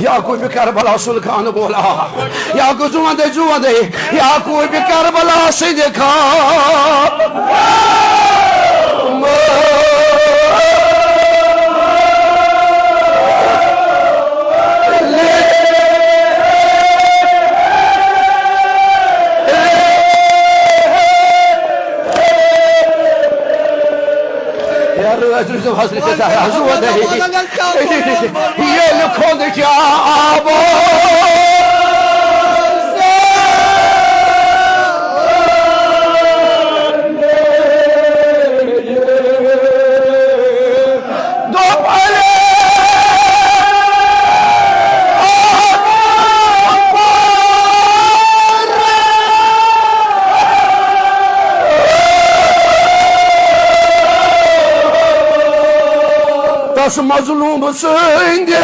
یعقوب کربلا سُنٛد خان بولا، یعقوب زُوندے زُوندے، یعقوب کربلا سٕنٛدِ خان۔ ییٚلہِ کھوٚن چاو۔ دوٚپ علی اکبر۔ تس مظلوم سٕنٛدِ۔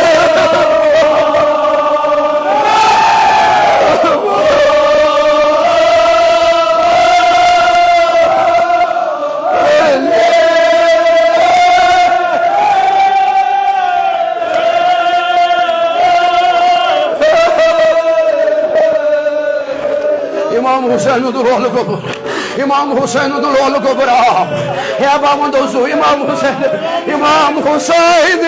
امام حسین ہُنٛد رول گوٚبُر، امام حسین ہُنٛد رول گوٚبُر آو۔ ہے بابا وَنہٕ دوٚپسو، امام حسین، امام حسین۔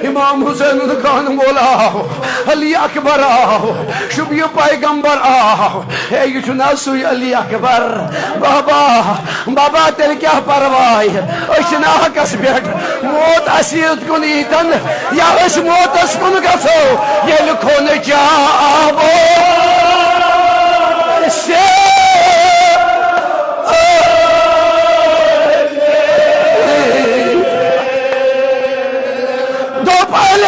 امام حسین ہُنٛد خان مولا آو، علی اکبر آو، شبیہ پیغمبر آو۔ ہے، یہِ چھُنہ سُے علی اکبر؟ بابا، بابا، تیٚلہِ کیٛاہ پرواے؟ أسۍ چھِنہ حقس پٮ۪ٹھ۔ موت اَسہِ یوت کُن ییٖتن، یا أسۍ موتس کُن گژھو، ییٚلہِ کھوٚن چاو۔ دوٚپ علی۔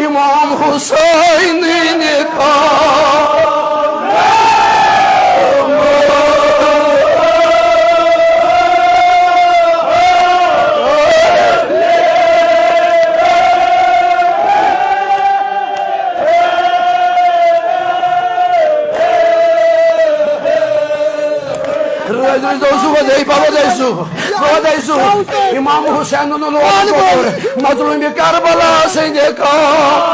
امام حسین نکاح۔ روز روز دو سو بدے، بابا دے سو، بابا دے سو۔ امام حسین نو لوگ مظلوم کربلا سٕنٛدِ خان۔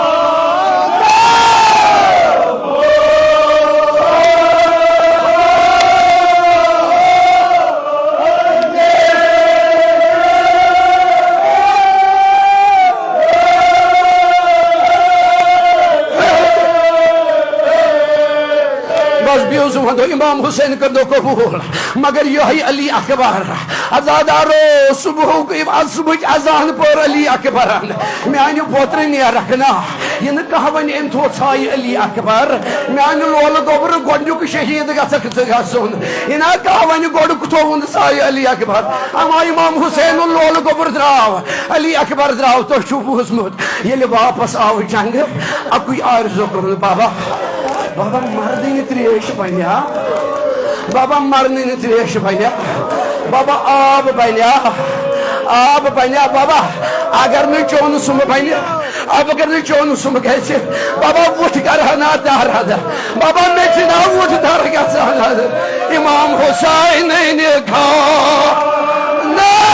بس بِہِو اوس وَنان، امام حسین کٔرۍتو قبول، مگر یِہوٚے علی اکبر۔ عزادارو، صبحُک، از صبحٕچ اذان پٔر علی اکبرن، میانہِ پوترٕ نیرکھ نا۔ یہِ نہٕ کانٛہہ وَنہِ، أمۍ تھوٚو ژھایہِ علی اکبر، میانہِ لولہٕ گوٚبرٕ گۄڈٕنیُک شہیٖد گژھکھ ژٕ گژھُن۔ یہِ نہ کانٛہہ وَنہِ، گۄڈٕ تھوٚوُن ژھایہِ علی اکبر۔ اما امام حسین لولہٕ گوٚبُر درٛاو، علی اکبر درٛاو، تۄہہِ چھُو بوٗزمُت۔ ییٚلہِ واپس آو جنگہٕ، اَکُے آرزو کوٚرُن، بابا، بابا، مردٕنۍ ترٛیش بنیا، بابا، مردٕنۍ ترٛیش بنیا، بابا، آب بنیا، آب بنیا، بابا، اگر نہٕ چون سُم بنہِ، اگر نہٕ چون سُم گژھِ، بابا، وُٹھ کرہا نا دارد، بابا، مےٚ چھِ نا وُٹھ دار گژھان۔ امام حسین نے کھا نام۔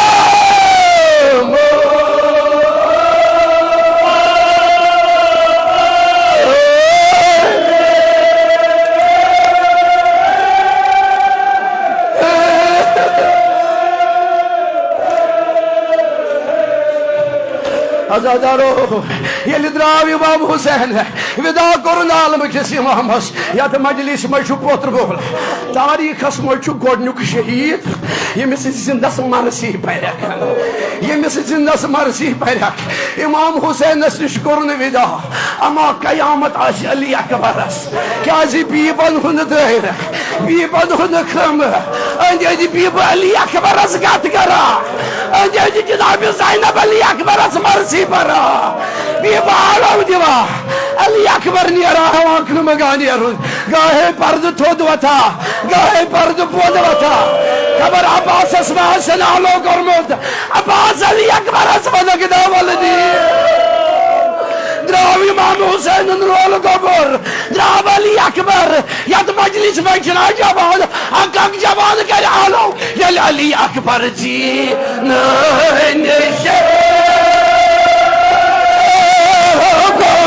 عزادارو، ییٚلہِ درٛاو امام حسین، وداع کوٚرُن عالمہٕ کِس امامس، یتھ مجلس منٛز چھُ پوتُر بول۔ تاریخس منٛز چھُ گۄڈٕنیُک شہیٖد، ییٚمِس زِندس مرثی پرکھ، ییٚمِس زِندس مرثی پرکھ۔ امام حسینس نِش کوٚرُن وداع، اما قیامت آسہِ علی اکبرس۔ کیازِ بیبن ہُنٛد دٲیرٕ، بیبن ہُنٛد خم، أنٛدۍ أنٛدۍ بیبہٕ علی اکبرس گتھ کران، أنٛدۍ أنٛدۍ جناب زینب علی اکبرس مرثی پران۔ بیبہٕ آلو دِوان، علی اکبر نیران، ہاوان کھنہٕ مگان نیرُن۔ گاہے پردٕ تھوٚد وۄتھان، گاہے پردٕ بۄن وۄتھان۔ خبر عباسس ما آسن آلو کوٚرمُت۔ عباس علی اکبرس ونکھ، داول دی۔ درٛاو امام حسینُن رول گوٚبُر، درٛاو علی اکبر۔ یتھ مجلس منٛز چھِنہ جوان، اکھ اکھ جوان کرِ آلو، ییٚلہِ علی اکبر زی نٲنۍ شے گوٚو۔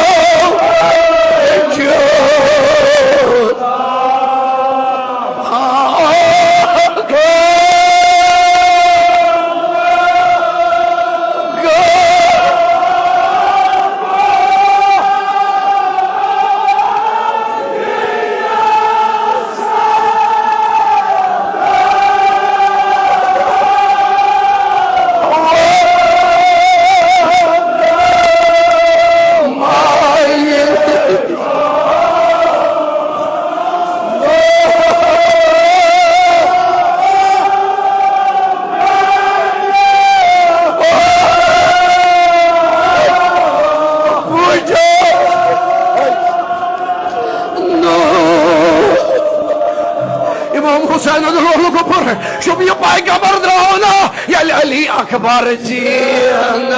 امام حسین رول گوٚبُر، شوٚپ یہِ پیغمبر درٛاو نا، ییٚلہِ علی اکبر زین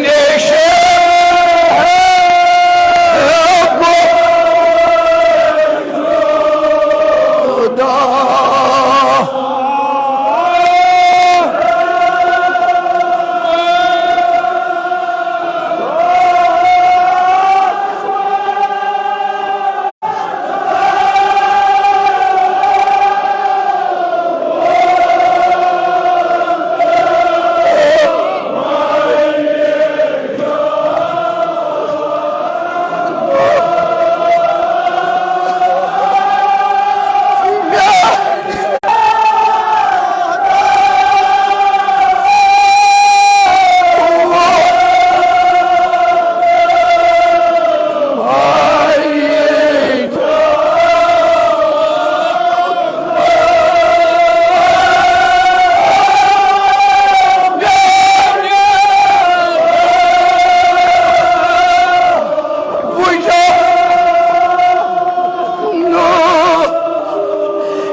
نِش خدا۔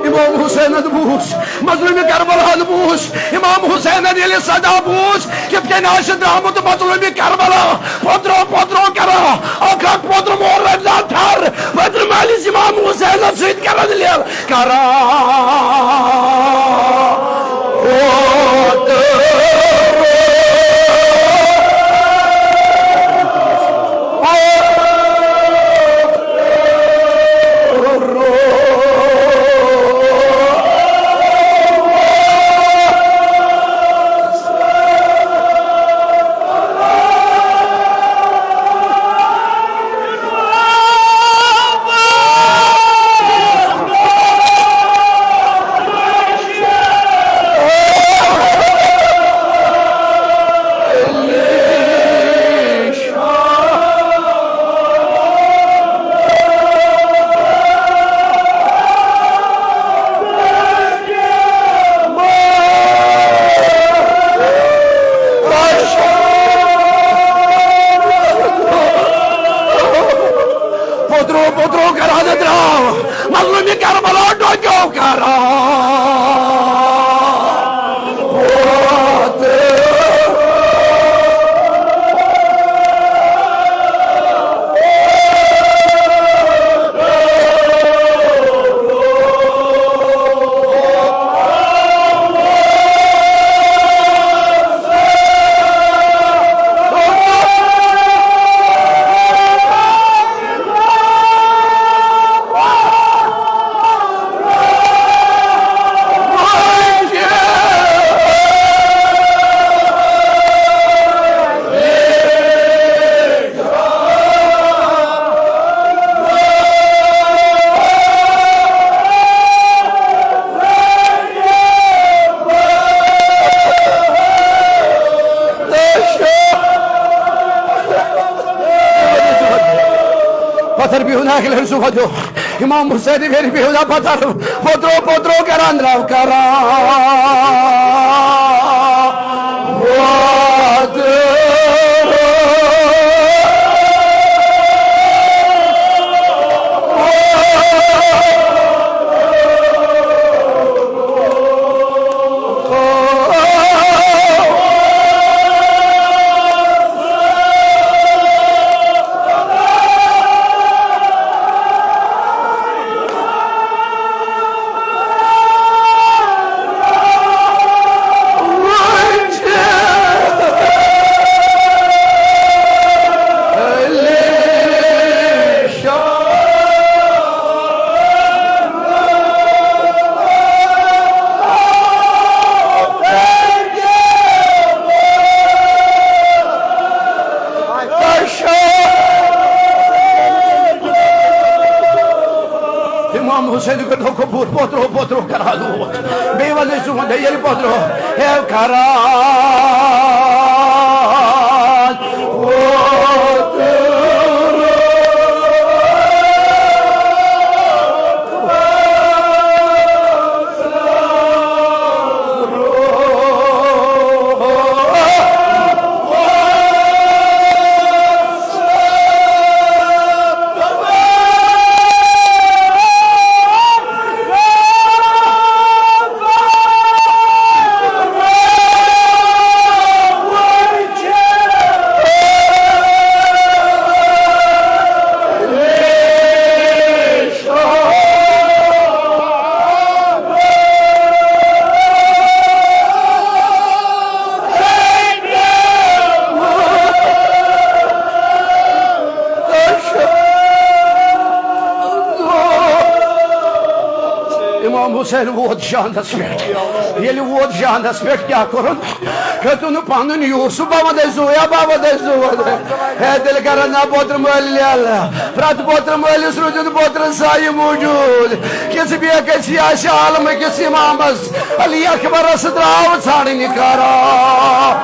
امام حسینن بوٗز، مظلوم کربلاہن بوٗز، امام حسینن ییٚلہِ صدا بوٗز، کِتھ کٔنۍ آسہِ درٛامُت مظلوم کربلا، پوترو پوترو کران، اکھ اکھ پوتر مور رمضان تھر، پتر مٲلِس امام حسینس سۭتۍ کران لیل کران۔ پوترو کران درٛاو، مظلومِ کربلا ڈوکیو کران۔ پتھر بِہُن اکہِ لٹہِ سُہ وۄتھیو۔ امام حسین ویرِ بِہُن پتھر۔ پوترو، پوترو کران درٛاو کران۔ امام حسین کٔرۍتو قبول، پوترو، پوترو کران ووت۔ بیٚیہِ وَنَے ژٕ وَنَے ییٚلہِ پوترو، ہے کران ووت۔ امام حسین ووت شہنس پٮ۪ٹھ۔ ییٚلہِ ووت شہنس پٮ۪ٹھ، کیٛاہ کوٚرُن؟ ہیوٚتُن پنُن یوٗسف، بہٕ وَنَے زُویا، بہٕ وَنَے زُو۔ ہے دِل کرن نہ پوترٕ مٲلۍ لیلہٕ، پرٛٮ۪تھ پوترٕ مٲلِس روٗدِن پوترٕ سایہِ موٗجوٗد۔ کِژھ بے کسی آسہِ عالمہٕ کِس امامس، علی اکبرس درٛاو ژھانٛڈنہِ کران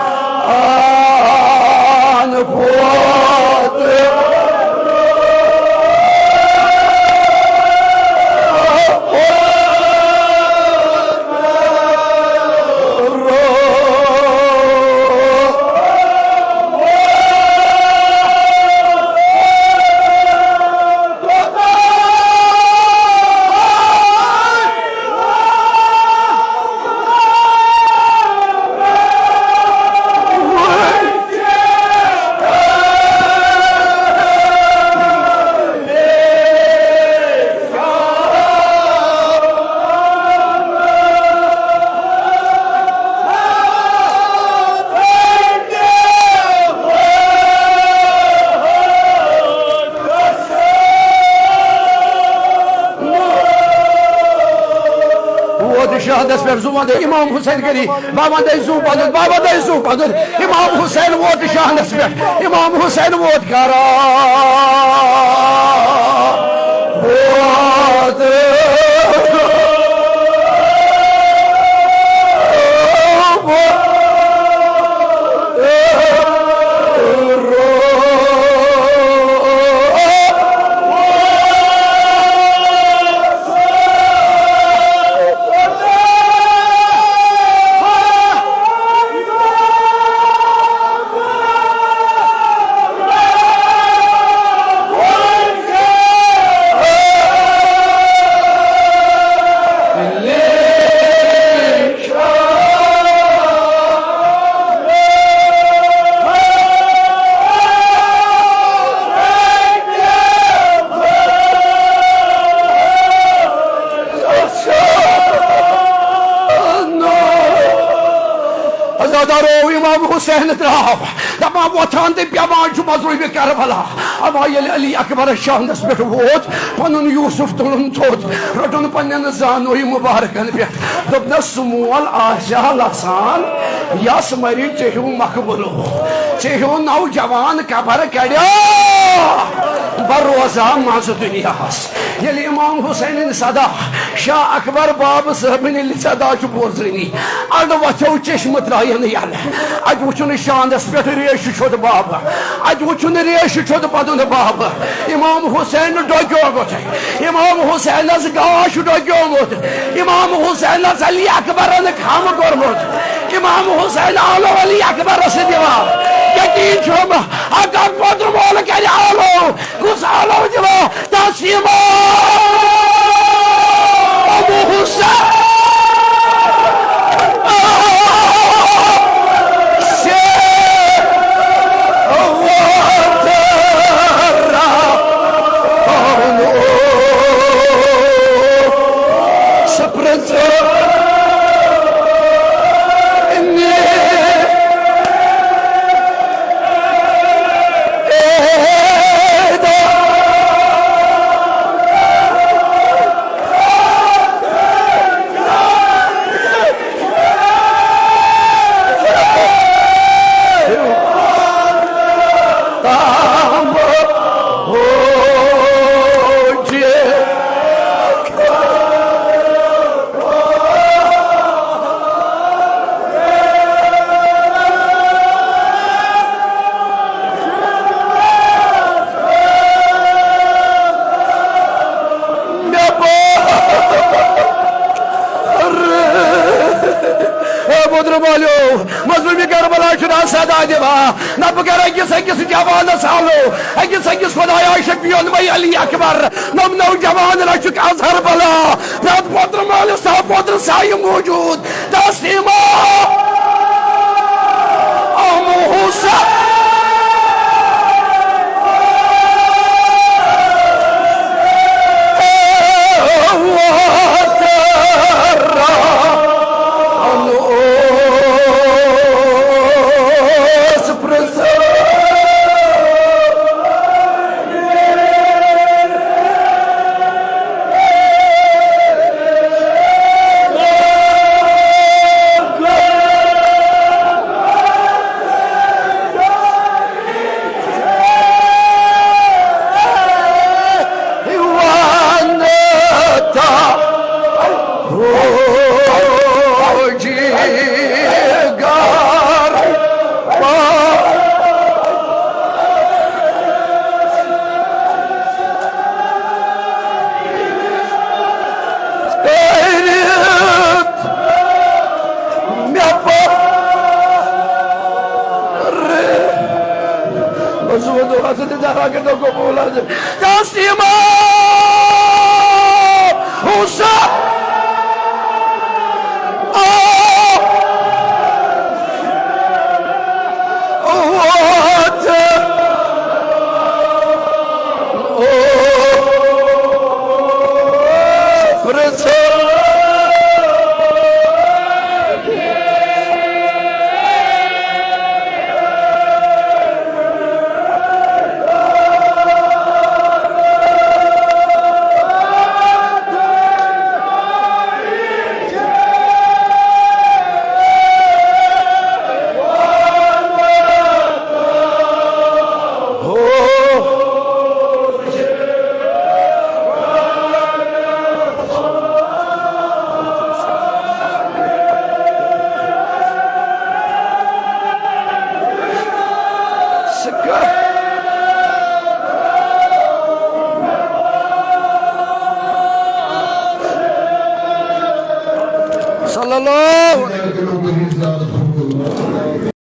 پوترٕ۔ ووت شہادس پٮ۪ٹھ، زُو وَنَے امام حسین کٔری، بہٕ وَنَے زُو پَنُن، بہٕ وَنَے زُو پَنُن۔ امام حسین ووت شہادس پٮ۪ٹھ، امام حسین ووت کران ووت۔ حسین درٛاو، دپان وۄتھان تہٕ پٮ۪وان چھُ مظلومِ کربلا۔ اما ییٚلہِ علی اکبرس شاندس پٮ۪ٹھ ووت، پنُن یوسف تُلُن تھوٚد، روٚٹُن پننٮ۪ن زانوے مبارکن پٮ۪ٹھ، دوٚپنس، سُہ مول آسہِ ہا لژھان، یس مرِ ژےٚ ہیوٗ مقبولو، ژےٚ ہیوٗ نوجوان قبر کڑیو، بہٕ روزٕ ہا منٛزٕ دُنیاہس۔ ییٚلہِ امام حسینٕنۍ صدا شاہ اکبر باب صٲبٕنۍ ییٚلہِ صدا چھُ بوزٲنی، اَڑٕ وۄتھیو چشمہٕ ترٛایَن یَلہٕ۔ اَتہِ وُچھُن شاندَس پٮ۪ٹھ ریشہٕ چھوٚت بابہٕ، اَتہِ وُچھُن ریشہٕ چھوٚت پَدُن بابہٕ۔ امام حسین ڈۄکیومُت، امام حسینَس گاش ڈۄکیومُت، امام حسینَس علی اکبرن کھم کوٚرمُت، امام حسین آلو علی اکبرس دِوان۔ یقین چھُم، اگر پوٚدُر مول کَرِ آلو، کُس آلو دِوان؟ تسلیما ابو حسین۔ مےٚ پوٚر۔ اے بُدرٕ مٲلِو، مظلوٗمِ کربلا چھُنہٕ صدا دِوان۔ نہ بہٕ کرٕ أکِس أکِس جوانس آلو، أکِس أکِس خدایا شفیع اُمتی علی اکبر۔ نم نوجوان رچک اظہر بلا، پرٛٮ۪تھ پوترٕ مٲلِس تام پوترٕ سایہِ موجود۔ تسلیما ام حسین۔ مےٚ پٔر۔ بس وۄنۍ دعا ژٕ تہِ دعا کٔرۍتو قبوٗل حظ۔ تسلیما حسین۔ آ۔ ووت۔ صلی اللہ علیہ وسلم۔